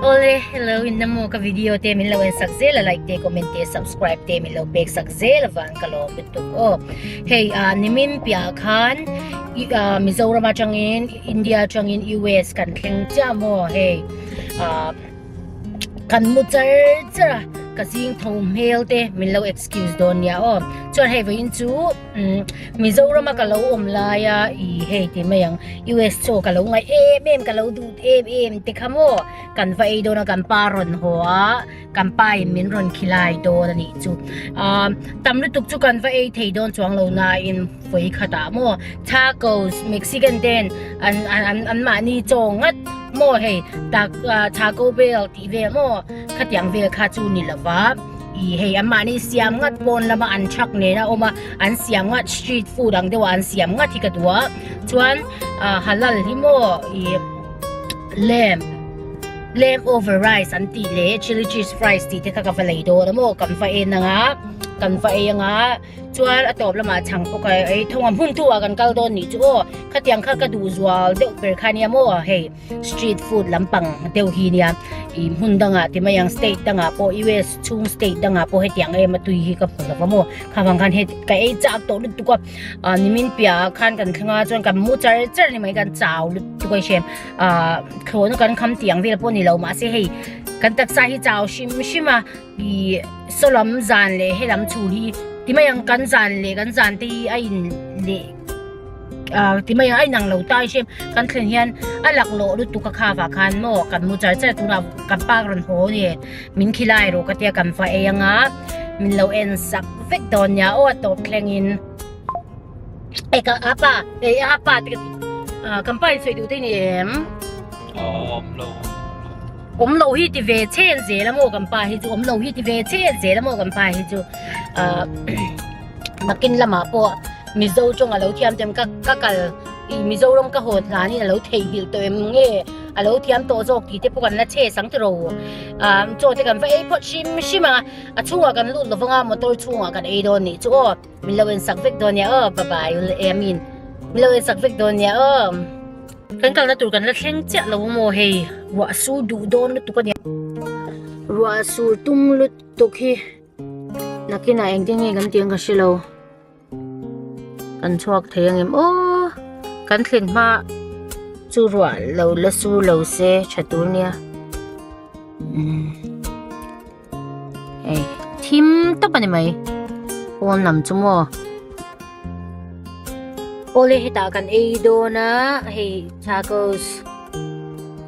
Awle hello in na maw ka video te min lo en sak zel a like te comment te subscribe te min lo pek sak zel avang ka lawm lutuk aw. Hei ah nimin piah khan Mizoram atangin India atangin US kan thleng chiah maw hei ah kan mu char char a ka zing tho hmel te min lo excuse dawn nia aw. Chuan hei vawiin chu Mizoram a ka lo awm lai a i hei ti mai ang US chaw ka lo ngaih em em ka lo duh em em te kha maw kan va ei dawn a kan pa rawn haw a kan pa in min rawn khilai dawn a nih chu ah tam lutuk chu kan va ei thei dawn chuang lo na in vawi khat ah maw tacos Mexican ten an an an mahni chaw ngat maw hei tak taco bell tih vel maw khatiang vel kha chu ni lova. Ih hei an mahni siam ngat pawn lama an truck nen a awm a an siam ngat street food ang deuh a an siam ngat hi ka duh a chuan ah halal hi maw ih lamb lamb over rice an tih leh chilli cheese fries tih te kha ka va lei dawn a maw kan va en ang a kan va ei ang a chuan a tawp lamah chhang pawh ka ei thawng a hmun thu ah kan kal dawn nih chu aw khatiang kha ka duh zual deuh ber kha nia maw hei. Street food lampang deuh hi nia ih hmun dangah ti mai ang state dangah pawh US chhung state dangah pawh hetiang em a tui hi ka hmu lova maw khavang khan heti ka ei chak tawh lutuk a ah nimin piah ah khan kan thleng a chuan kan mu char char ni mai kan chau lutuk a hriam ah thlawhna kan kham tih ang vel pawh ni lo mahse hei kan taksa hi chau hrim hrim a ih saw lam zan leh helam chhun hi ti mai ang kan zan leh kan zan te hi a in leh. ah ti mai a a inang lo ta i hriam kan thlen hian a laklawh lutuk a kha vah khan maw kan mu char char tunah kan pa rawn haw a ni min khilai rawh ka tia kan va ei anga min lo en sak vek dawn nia aw a tawp thleng in e ka a pa e a pa te ka ti ah kan pa in sawi duh te ni em awm lo awm lo hi ti ve chen zel a maw kan pa hi chu awm lo hi ti ve chen zel a maw kan pa hi chu ah nakin lamah pawh Mizo tawng a lo thiam tawh em ka ka kal ih Mizoram ka haw hlan in a lo theihnghilh tawh em nge a lo thiam tawh zawk tih te pawh kan la chhe sang tiro ah chaw te kan va ei phawt hrim hrim a a chhungah kan lut lo vang a motor chhungah kan ei dawn nih chu aw min lo en sak vek dawn nia aw bye bye ule em in min lo en sak vek dawn nia aw kan kalna tur kan la thleng chiah lo maw hei ruah sur duh dawn lutuk a nia ruah sur tum lutuk hi nakinah engtin nge kan tih ang ka hrelo. Kan chhuak thei ang em aw kan thlen hma chu ruah lo la sur lo se tha tur nia umm hei thim tawp a ni mai pawn lam chu maw awle hetah kan ei dawn a hei tacos.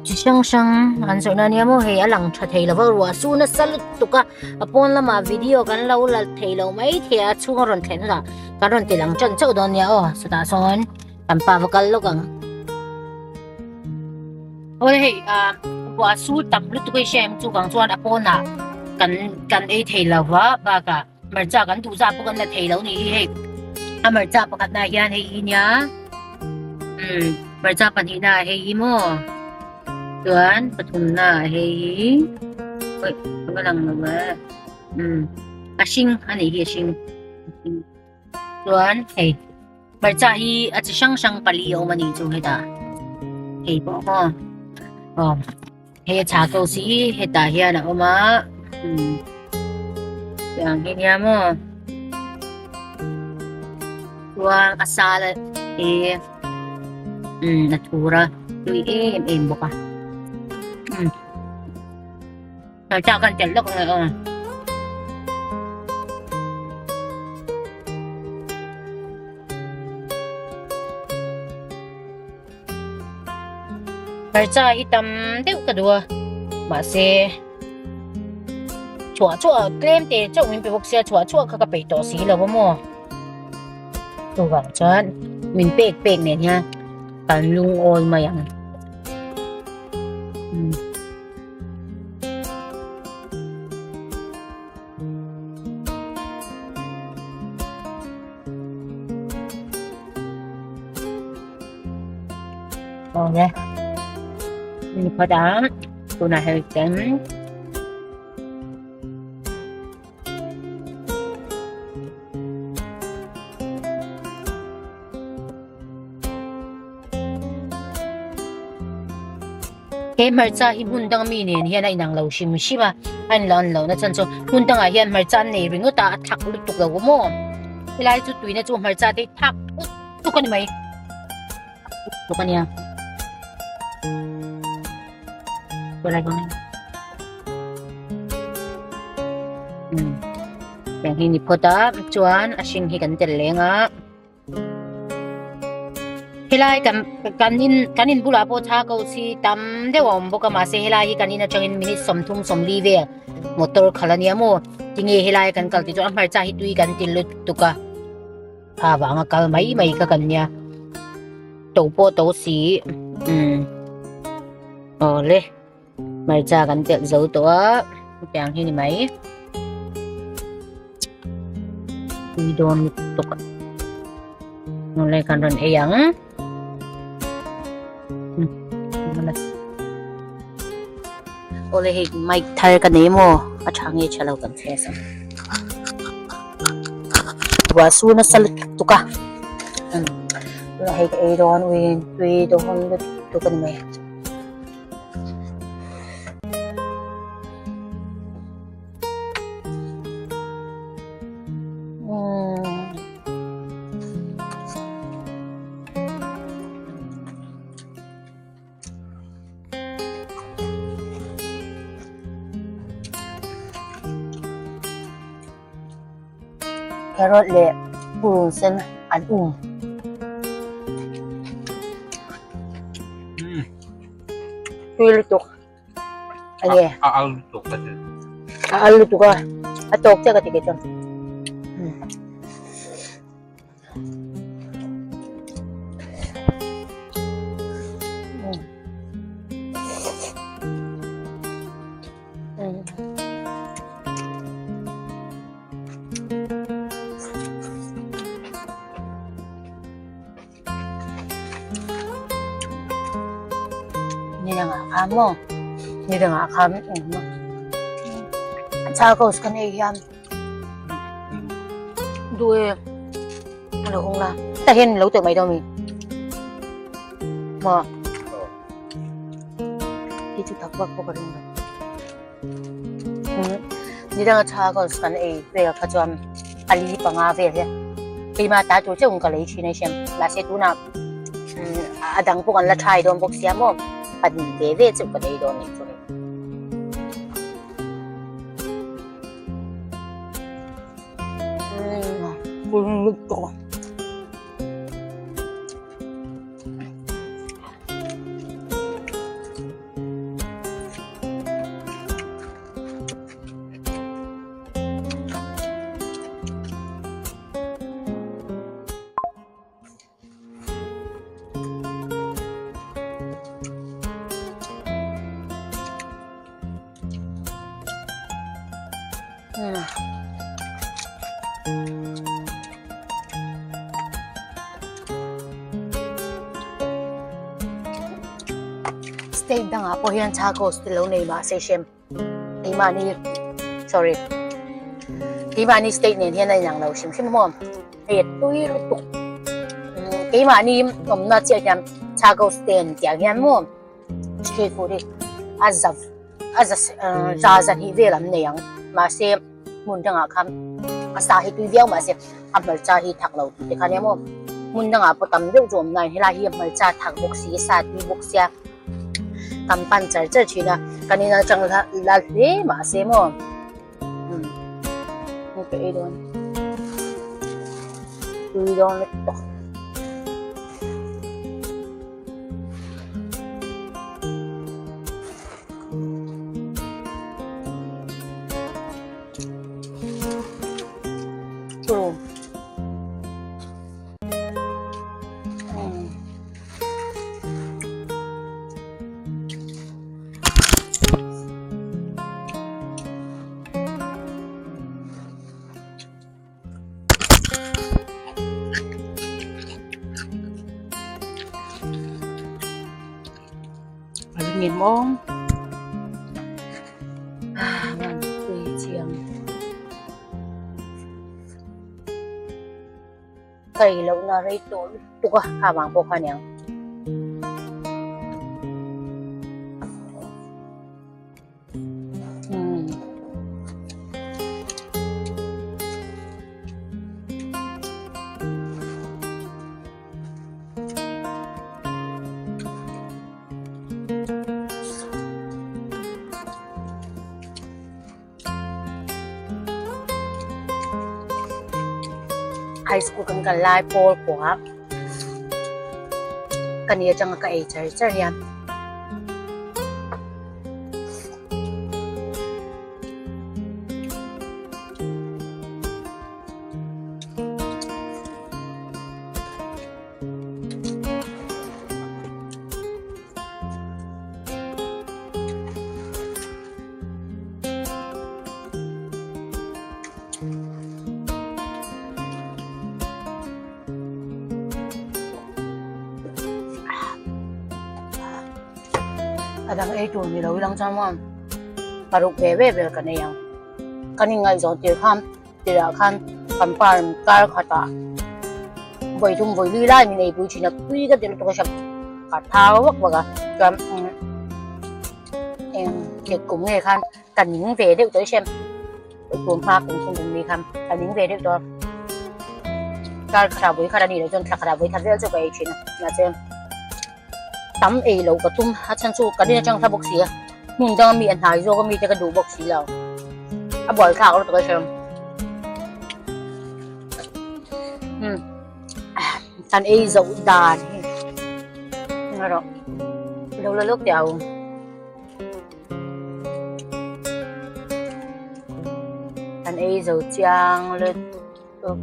Chi hrang hrang an zawrhna ania maw hei a lang tha thei lova ruah su nasa lutuk a a pawn lamah video kan lo la thei lo mai thei a chhung a rawn thlen hunah kan rawn ti lang tan chauh dawn nia aw chutah sawn kan pa va kal lawk ang awle hei ah ruah su tam lutuk a i hria em chuvang chuan a pawnah kan kan ei thei lova bakah hmarcha kan duh zah pawh kan la thei lo ni hi hei a hmarcha pakhat na hian hei hi nia umm hmarcha pahnih na ah hei hi maw chuan pathum na ah hei hi awi a va lang lo e umm a hring a nih hi a hring chuan hei hmarcha hi a chi hrang hrang pali a awm a nih chu hetah hei pawh maw aw. He chha ko si hetah hian a awm a umm tiang hi nia maw chuan a sal hi umm a thur a tui em em bawk a umm hmarcha khan telh lawk ange aw. Hmarcha hi tam deuh ka duh a mahse chhuah chhuah tlem te chauh min pe bawk sia chhuah chhuah kha ka peih tawh si lo a maw chuvang chuan min pek pek nen hian kan lungawi mai ang. Awle ni phawt a tunah hei chuan He hmarcha hi hmun dang mi nen hian a inang lo hrim hrim a, a in lo an lo na chhan chu hmun dangah hian hmarcha an nei ringawt a, a thak lutuk lo maw? Helai chu tuina chu hmarcha te hi thak lutuk a ni mai. Lutuk a nia. Tiang hi ni phawt a, chuan a hring hi kan tel leng a. Helai kan kan in kan in bulah pawh thla ko si tam deuh a awm bawk a mahse helai hi kan in atangin minute 30 40 vel motor khalh ania maw tinge helai kan kal tih chu a hmarcha hi tui kan ti lutuk a kha vanga kal mai mai kha kan nia to pawh to si umm awle hmarcha kan telh zo tawh a hetiang hi ni mai tui dawn lutuk a awle kan rawn ei ang awle hei mic thar ka nei maw a tha nge tha lo kan test ang ruah su nasa lutuk a hei ka ei dawn uiin tui dawn lutuk a ni mai. Carrot leh purun sen an um. Tui lutuk. Enge? A al lutuk ka ti. A al lutuk a. A tawk chiah ka ti kei chuan. Ni dangah khan maw ni dangah khan engmaw chakos ka nei hian duh e a lo hawng la tah hian lo tawh mai dawn mi maw hei chu tak vak pawh ka ring lo ni danga chakos kan ei vel kha chuan pali panga vel hian keimah ta tur chauh in ka lei thin a hriam mahse tunah a dang pawh kan la try dawn bawk sia maw pahnih ve ve chauh ka lei dawn anih chu. State dangah pawh hian chakos te lo nei mahse hrem keimahni sorry keimahni state nen hian a inang lo hrim hrim maw hei a tui lutuk keimahni awmna chiah hian chakos te an tih ang hian maw street food hi a za a za za zahnih vel an nei ang mahse hmun dangah khan a sa hi tui viau mahse a hmarcha hi thak lo tih te kha nia maw hmun dangah pawh tam deuh chu a awm nain helai hi a hmarcha thak bawk si sa tui bawk sia kan pan char char thin a kan in atang la la hle mahse maw umm ka ei dawn tui dawn lutuk. A ring em aw ah van pui chiang ka ei loh na rei tawh lutuk a kha vang pawh kha aniang. Umm. High school kan kal lai pawl pawh ka ni atanga ka ei char char nia. A dang ei tur ni lo ilang chuan maw paruk ve ve vel ka nei ang kan inngaihzawn tir khan tirah khan kan pa kar khatah vawi thum vawi li lai min eipui thin a tui ka ti lutuk a hriat ka thau vak vak a chuan eng kek kum nge khan ka ning ve deuh tawh i hriat kum hma kum thum kum ni khan ka ning ve deuh tawh a kar khatah vawi khat a nih loh chuan thla khatah vawi khat vel chu ka ei thin a mahse tam ei loh ka tum a chhan chu kan in atang hla bawk si a hmun danga mi a hnai zawk a mi te ka duh bawk si lo a buai thlak lutuk a hriat um kan ei zoh dan hi erawh lo la lawk teh ang. Kan ei zo chiang lutuk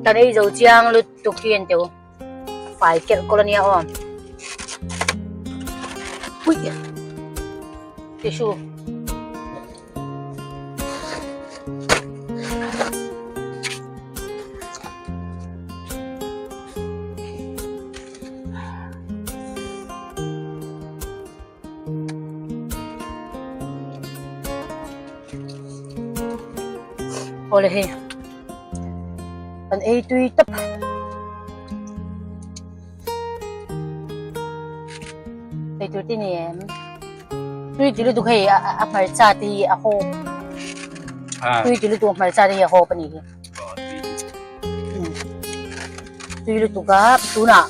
Kan ei zo chiang lutuk hi an teuh fai kelh kawlh ania aw pui tissue. Awle hei kan ei tui tawp ei tur te ni em tui ti lutuk hei a a hmarcha te hi a hawp tui ti lutuk hmarcha te hi a hawp a nih hi tui lutuk a tunah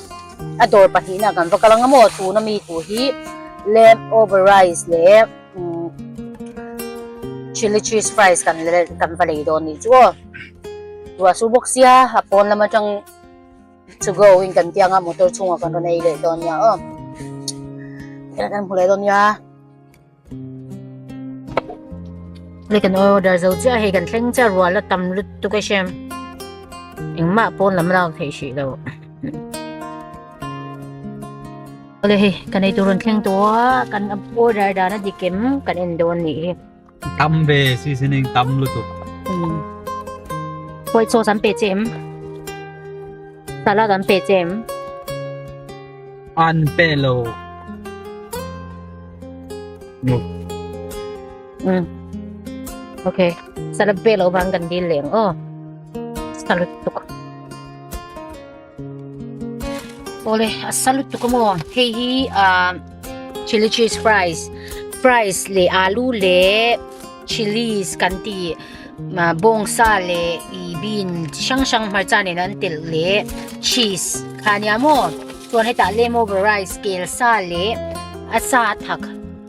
a dawr pahnihna kan va kal ang a maw tuna mi tur hi lamb over rice leh chilli cheese fries kan kan va lei dawn nih chu aw ruah su bawk sia a pawn lam atang to go in kan tia anga motor chhungah kan rawn ei leh dawn nia aw kan hmu leh dawn nia. Hei kan order zo chiah hei kan thleng chiah rual a tam lutuk a hriam engmah pawn lam lak theih hrih lo awle hei kan eitur rawn thleng tawh a kan order dan a dik em kan en dawn nih hi tam ve seasoning tam lutuk white sauce an pe che em salad an pe che em an pe lo Mm. Okay. Salad pe lo vang kan dil leng aw. Salad tuk. Ole, a salad tuk mo. Hei hi uh, chili cheese fries. Fries le alu le chilies kan ti ma bawng sa le i bean chi hrang hrang hmarcha nen an telh le cheese kha nia maw chuan hetah lem over rice kel sa leh a sa a thak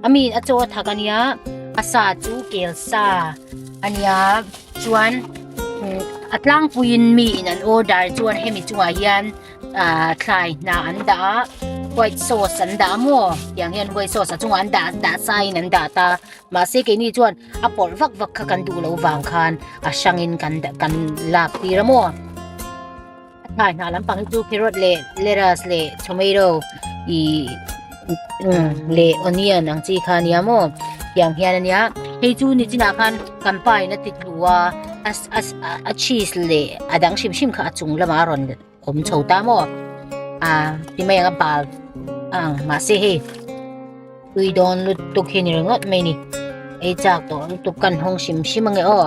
I mean a chaw a thak ania a sa chu kel sa ania chuan a tlangpuiin mi in an order chuan hemi chungah hian ah thlai hnah an dah a white sauce an dah a maw tiang hian white sauce a chungah an dah dah sa in an dah ta mahse keini chuan a pawlh vak vak kha kan duh loh vang khan a hrangin kan kan lak tir a maw. A thlai hnah lampang hi chu carrot leh lettuce leh tomato ih leh onion ang chi kha ania maw tiang hian ania hei chu nichinah khan kan pa in a ti tlu a a a cheese leh a dang hrim hrim kha a chung lamah a rawn awm chho ta maw a ti mai ang a bal ang mahse hei tui dawn lutuk hi ni ringawt mai a ni ei chak tawh lutuk kan hawng hrim hrim ange aw.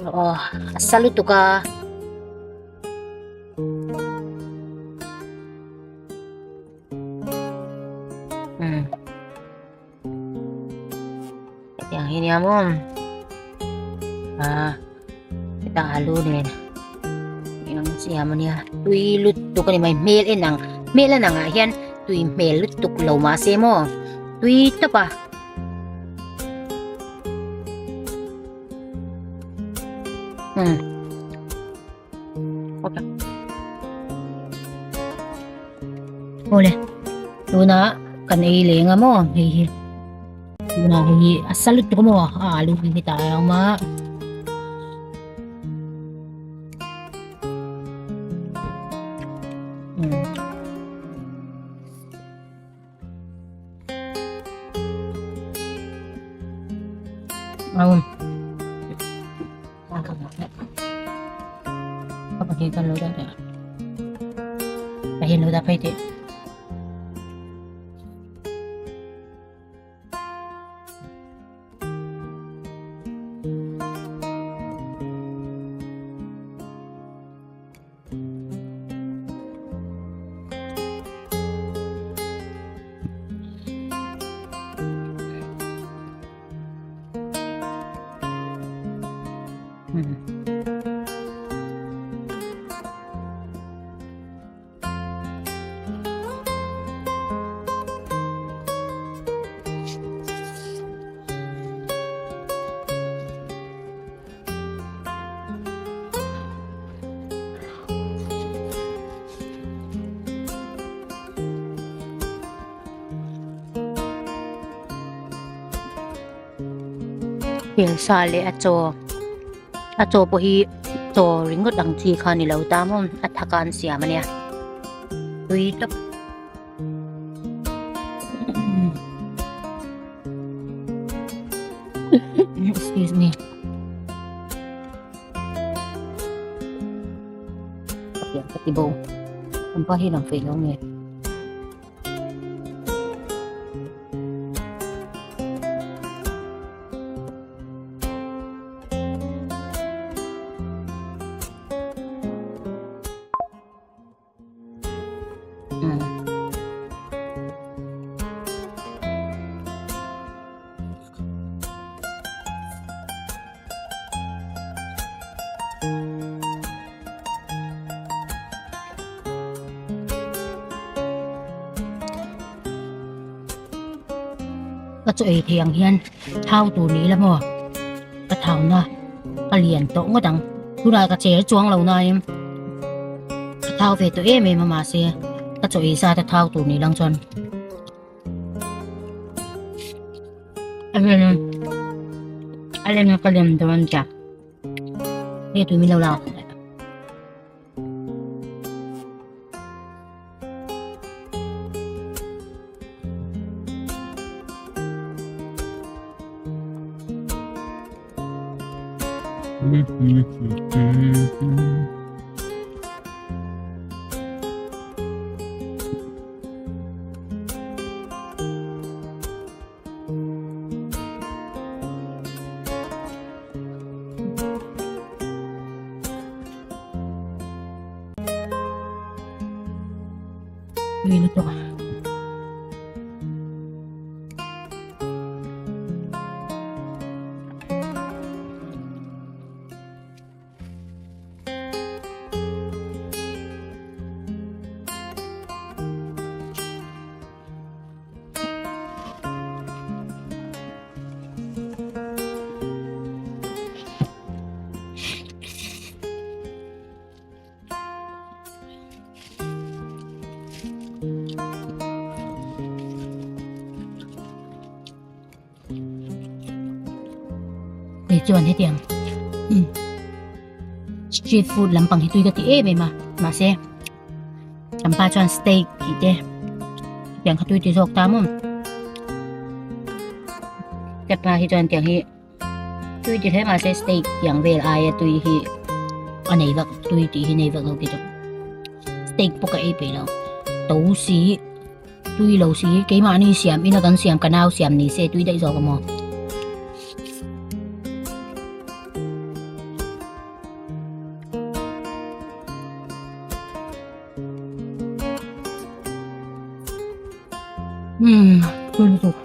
Aw a sa lutuk a. nia maw ah hetah alu nen eng siam ania tui lutuk a ni mai hmel en ang hmel en ang ah hian tui hmel lutuk lo mahse maw tui tawp a. Hmm. Okay. Awle tuna kan ei leng a maw hei hi tuna hei hi a sa lutuk a maw a alu hi hetah a awm a. Hmm. Aum. Ka hian lo dah phei teh. Kelsa leh a chaw a chaw pawh hi chaw ringawt ang chi kha a ni lo ta maw a thak a an siam a nia tui tawp. Excuse me. Ka ti bo. Ang pa hi lang fei lo nge. Ka chaw ei thei ang hian thau tur ni ila maw ka thau na ka lian tawh ngawt ang tunah ka cher chuang lo nain ka thau ve tawh em em a mahse ka chaw ei zat a thau tur ni lang chuan a lem a lem ka lem dawn ta hei tui min lo lak. Tui lutuk a. Kei chuan hetiang street food lampang hi tui ka ti em em a mahse kan pa chuan steak tih te hetiang kha tui ti zawk ta maw ka pa hi chuan tiang hi tui ti hle mahse steak tiang vel aia tui hi a nei vak tui tih hi nei vak lo kei chu steak pawh ka ei peih lo to si tui lo si keimahni siam ina kan siam ka nau siam ni se tui daih zawk a maw. Umm tui lutuk.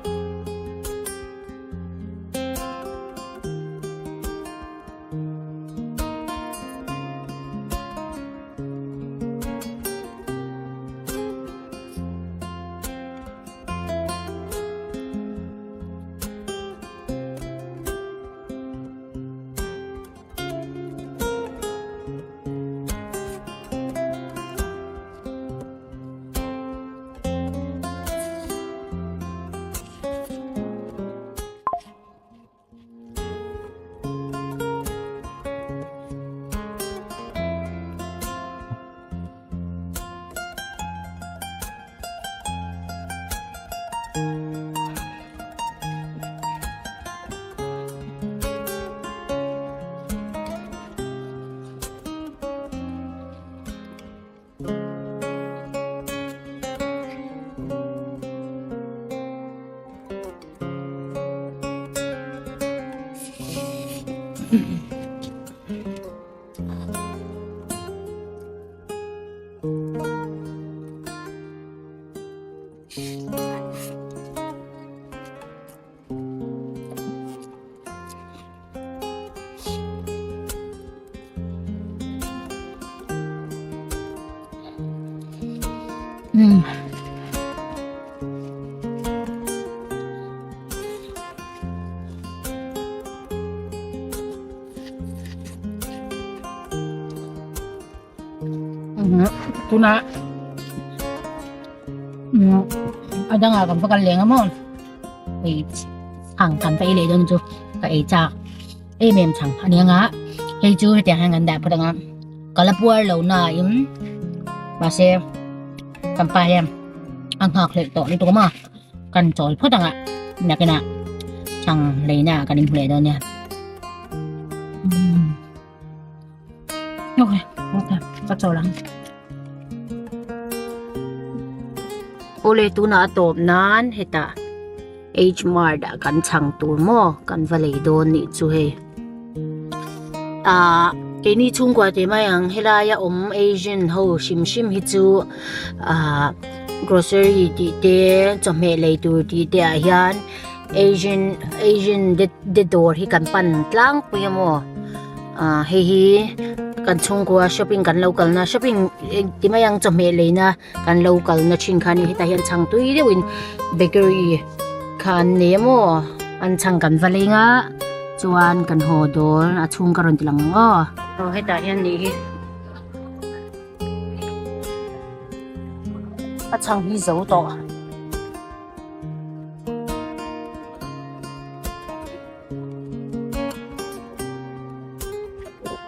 Um. Tuna a dangah kan va kal leng a maw hei chhang kan va ei leh dawn chu ka ei chak em em chhang a ni anga hei chu hetiang hian kan dah phawt anga ka la puar lo na in mahse kan pa hian a nghak hlelh tawh lutuk a maw kan chawl phawt anga nakinah chhang leina kan inhmu leh dawn nia. Ok, ok, ka chawl ang. Awle tunah a tawp nan hetah H Mart ah kan chhang tur maw kan va lei dawn nih chu hei. Ah keini chhungkua tih mai ang helaia awm Asian ho hrim hrim hi chu ah grocery tih te chawhmeh lei tur tih te ah hian Asian Asian te te dawr hi kan pan tlangpui a maw ah hei hi kan chhungkua shopping kan lo kalna shopping ti mai ang chawhmeh leina kan lo kalna thin kha a ni hetah hian chhang tui deuhin bakery kha an nei a maw an chhang kan va leng a chuan kan haw dawn a chhung ka rawn ti lang ang aw. Aw hetah hian nih hi a chhang hi zo tawh.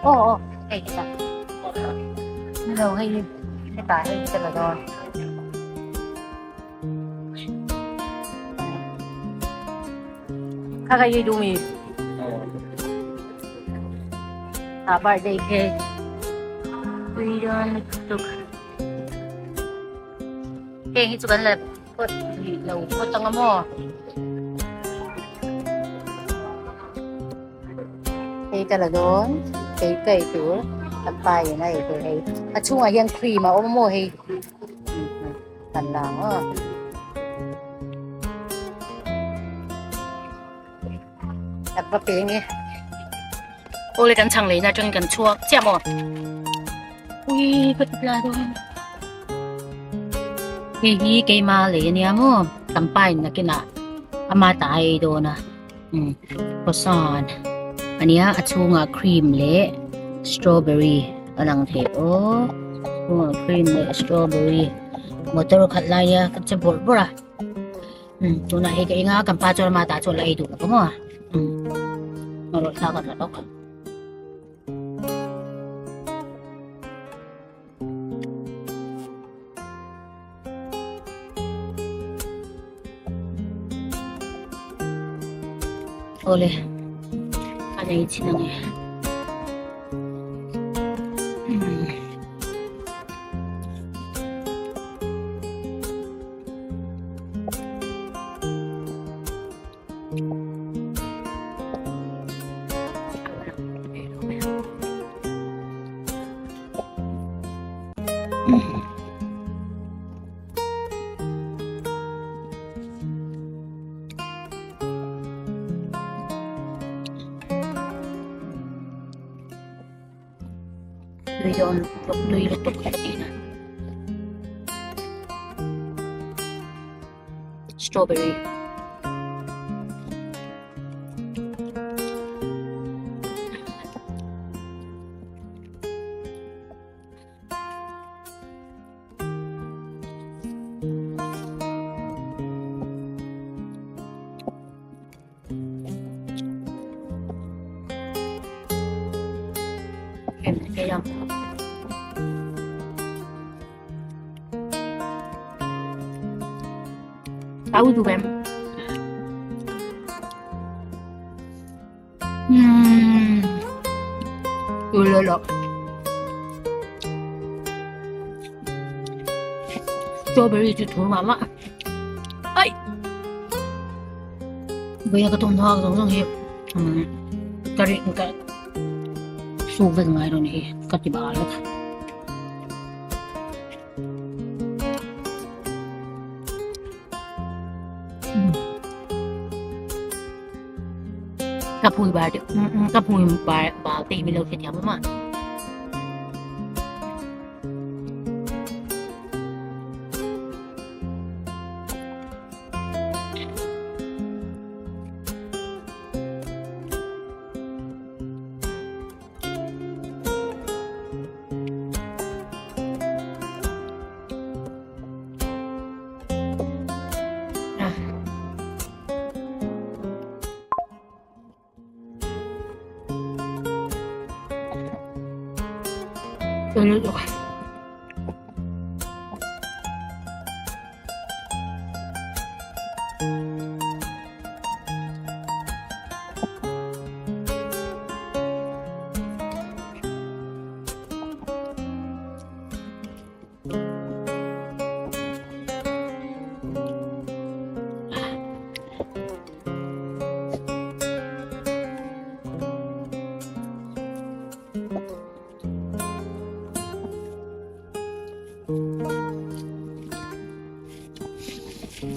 Aw aw hei hetah nilo hei hetah hei ka la dawn kha kha i duh mi ah birthday cake tui dawn lutuk heng hi chu kan la Phawt rih lo phawt ang a maw? Hei ka la dawn, hei ka ei tur, kan pa in a ei tur hei. A chhungah hian cream a awm a maw hei? Kan la ang aw. Kan va peng e. Awle kan chhang leina atangin kan chhuak chiah maw? Ui ka ti tla dawn. Hei hi keima lei ania maw? Kan pa in nakinah ama ta a ei dawn a. Um croissant ania a chhungah cream leh strawberry a lang thei aw. Chhungah cream leh strawberry motor khalh lai a ka che bawrh bawrh a. Um tunah hei ka eng a kan pa chuan ama tah chuan la ei duh lo maw um erawh thla kan la bawk. Awle ka nei chin ang e. Um. Tui dawn lutuk tui lutuk a ni a. Strawberry. Tao duh em? Umm. Tui lo. Strawberry chu thur mah mah. Ai. Vawiin ka thawmhnaw zawng zawng hi umm ka ri ka. Suk vek ngai lo ni hi ka ti bal vek. Ka phui bar te ka phui bar bal te mi lo hrethiam awm a.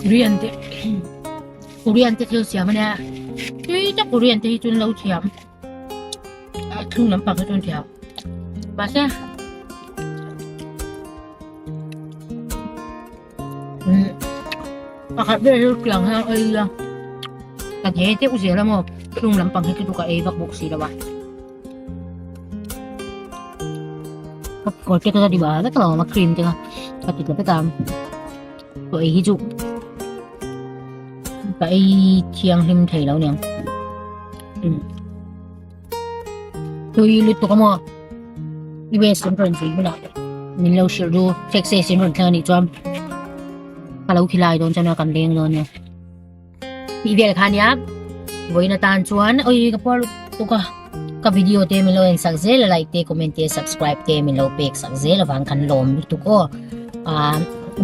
Korean te Korean te thil siam ania tui tak Korean te hi chuan lo thiam a thlung lampang hi chuan thiam mahse Pakhat ber hi tiang hian ei ila ka hne deuh zel a maw hlung lampang hi chu ka ei vak bawk si lo a ka kawr te ka ti bal vek lo a cream te kha ka ti tla vek a chaw ei hi chu ka ei thianghlim thei lo aniang Tui lutuk a maw US an rawn zui hunah min lo hrilh ru Texas in rawn thleng anih chuan ka lo khilai dawn chuan kan leng dawn nia tih vel kha nia vawiin atan chuan oi ka puar lutuk a ka video te min lo en sak zel a like te comment te subscribe te min lo pek sak zel avang khan lawm lutuk aw ah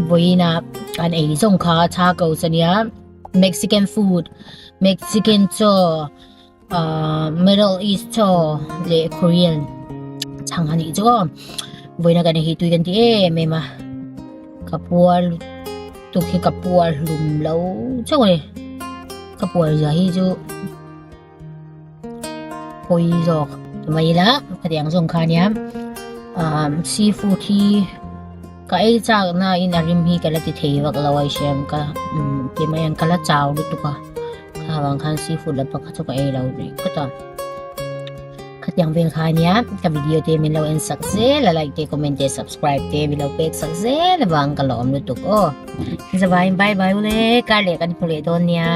vawiin a kan ei zawng kha tacos ania Mexican food Mexican chaw Ahh Middle East chaw leh Korean chhang a nih chu aw vawiin a kan hi tui kan ti em em a ka puar lutuk hi ka puar hlum lo chauh a ni ka puar zia hi chu pawi zawk mai ila khatiang zawng kha ania ahh seafood hi ka ei chak na in a rim hi ka la ti thei vak lo a i hriam ka umm ti mai ang ka la chau lutuk a. Kha vang khan seafood lampang kha chu ka ei lo rih phawt a. Khatiang vel kha ania ka video te min lo en sak zel a like te comment te subscribe te min lo pek sak zel avang ka lawm lutuk aw. Zavaiin bye bye ule kar leh kan hmu leh dawn nia.